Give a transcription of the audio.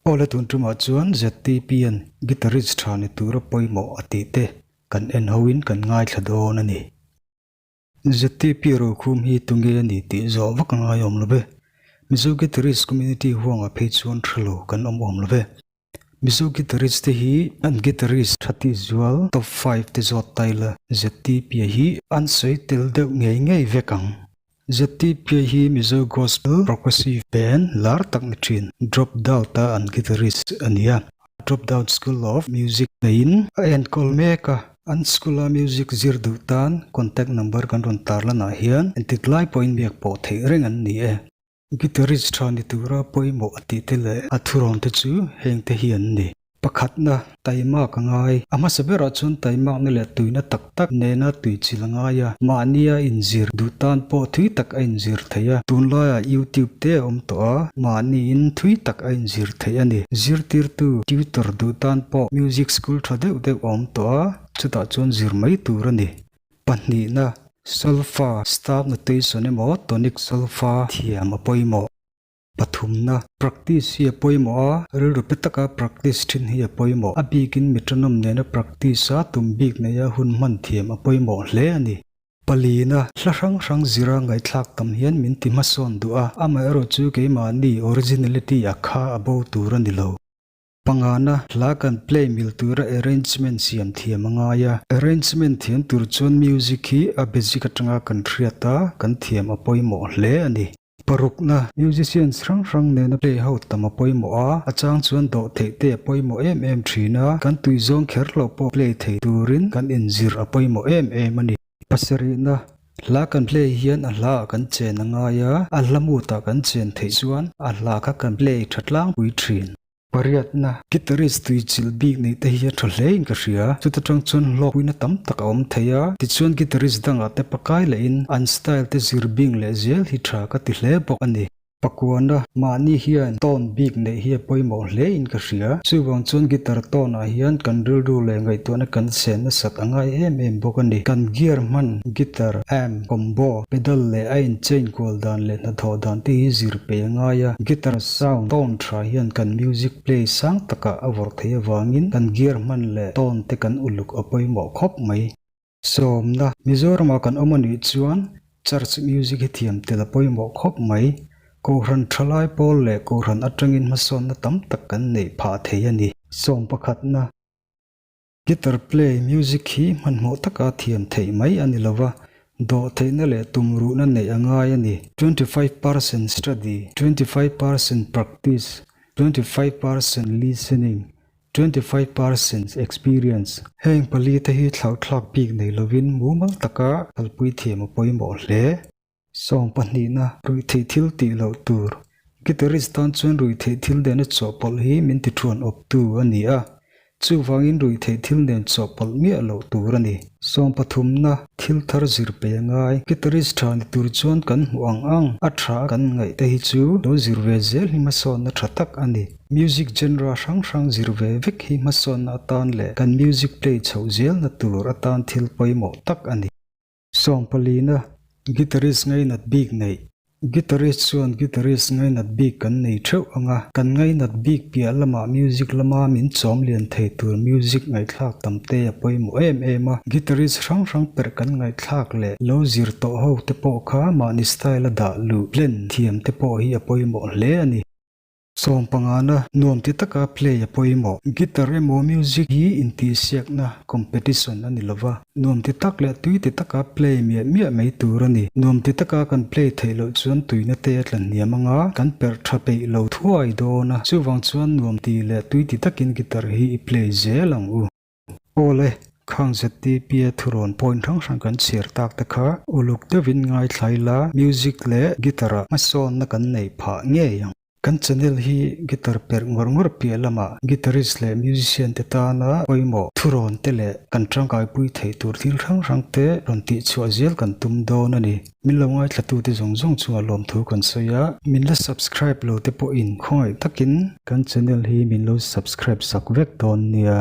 Awle tun tumah chuan ZTP-a'n guitarist tha ni tura pawimawh a tih te kan en hoin kan ngaithla dawn a ni. ZTP rokhum hi tunge a ni tih zawh vak a ngai awm lo ve. Mizo guitarist community huangah phei chuan tha lo kan awm awm lo ve. Mizo guitarist te hi an guitarist tha tih zual top five te zawt ta ila ZTP hi an sawi tel deuh ngei ngei vek ang. ZTP hi Mizo gospel progressive band lar tak ni thin Drop Doubt a an guitarist a ni a. Drop Doubt School of Music neiin a enkawl mek a. An school a music zir duh tan contact number kan rawn tarlanah hian entik lai pawhin biak pawh theih reng an ni e. Guitarist tha ni tura pawimawh a tih te leh a thurawn te chu heng te hi an ni. Pakhatna, taimak a ngai. A hmasa berah chuan taimakna leh tuina tak tak nena tui chil a ngai a, mahnia inzir duh tan pawh thui tak a inzir thei a. Tunlaiah YouTube te a awm tawh a, mahniin thui tak a inzir theih a ni. Zirtirtu, tutor, duh tan pawh music school tha deuh deuh a awm tawh a, chutah chuan zir mai tur a ni. Pahnihna, Solfa, staff notation emaw tonic solfa thiam a pawimawh. Pathumna, Practice hi a pawimawh a, rilru pe taka practice thin hi a pawimawh. A bikin metronome nena practice a tum bik neia hun hman thiam a pawimawh hle a ni. Palina, Hla hrang hrang zira ngaihthlak tam hian min ti hmasawn duh a, amaherawhchu keimahni originality a kha a bo tur a ni lo. Pangana, hla kan play mil tura arrangement siam thiam a ngai a. Arrangement thiam tur chuan music hi a basic atanga kan hriat a, kan thiam a pawimawh hle a ni. Parukna, musicians hrang hrang nena play ho tam a pawimawh a, a chang chuan dawh theih te a pawimawh em em thin a, kan tui zawng kher lo pawh play thei turin kan inzir a pawimawh em em a ni. Pasarihna, hla kan play hian a hla ah kan chen a ngai a, a hla mood ah kan chen theih chuan a hla kha kan play tha tlangpui thin. Pariatna, guitarist tui chilh bik neih te hi a tha hle in ka hria. Chuta tang chuan hlawkpuina tam tak a awm thei a, tichuan guitarist dangah te pakai lehin an style te zir bing leh zel hi tha ka ti hle bawk a ni. Pakuana, mahni hian tone bik neih hi a pawimawh hle in ka hria. Chuvang chuan guitar tone ah hian kan rilru leh ngaihtuahna kan chen nasat a ngai em em bawk a ni. Kan gear hman, guitar, amp, combo, pedal leh a in chain kual dan leh hnathawh dan te hi zir pe a ngai a, guitar sound tone tha hian kan music play sang takah a vawrh theih avangin kan gear hman leh tone te kan uluk a pawimawh khawp mai. Sawmna, Mizoramah kan awm a nih chuan church music hi thiam tel a pawimawh khawp mai. Kohhran thalai pawl leh kohhran atangin hmasawnna tam tak kan neih phah thei a ni. Sawm pakhatna. Guitar play music hi hmanhmawh taka thiam theih mai a ni lova, dawh theihna leh tumruhna neih a ngai a ni. 25% study, 25% practice, 25% listening, 25% experience. Heng pali te hi thlauhthlak bik nei lovin mumal taka kalpui thiam a pawimawh hle. Sawm pahnihna, ruihtheih thil tih loh tur. Guitarist tan chuan ruihtheih thil nena chawhpawlh hi min ti thuan awptu a ni a, chuvangin ruihtheih thil nen chawhpawlh miah loh tur a ni. Sawm pathumna, thil thar zir pe a ngai. Guitarist tha ni tur chuan kan hmuh ang ang, a tha kan ngaih te hi chu lo zir ve zel hi hmasawnna tha tak a ni. Music genre hrang hrang zir ve vek hi hmasawnna atan leh kan music play chhoh zelna tur atan thil pawimawh tak a ni. Sawmpalina, Guitarist ngainat bik neih. Guitarist chuan guitarist ngainat bik kan nei theuh ang a, kan ngainat bik piah lamah music lama min chawm lian thei tur music ngaihthlak tam te a pawimawh em em a. Guitarist hrang hrang perh kan ngaihthlak leh lo zir tawh ho te pawh kha mahni style a dah luh blend thiam te pawh hi a pawimawh hle a ni. Sawm pangana nuam ti taka play a pawimawh. Guitar emaw music hi intihsiakna, competition, a ni lova, nuam ti tak leh tui ti taka play miah miah mai tur a ni. Nuam ti taka kan play theih loh chuan tuina te a tla hniam anga kan perh tha peih lo thuai dawn a, chuvang chuan nuam ti leh tui ti takin guitar hi i play zel ang u. Awle, khang ZTP a thurawn point hrang hrang kan chhiar tak te kha uluk deuhin ngaithla ila music leh guitar ah hmasawnna kan neih phah ngei ang. Kan channel hi guitar perh ngawr ngawr piah lamah guitarist leh musician te tana pawimawh thurawn te leh kan tangkaipui theih tur thil hrang hrang te rawn tihchhuah zel kan tum dawn a ni. Min lo ngaithlatute zawng zawng chungah lawmthu kan sawi a, min la subscribe lo te pawhin khawngaih takin kan channel hi min lo subscribe sak vek dawn nia.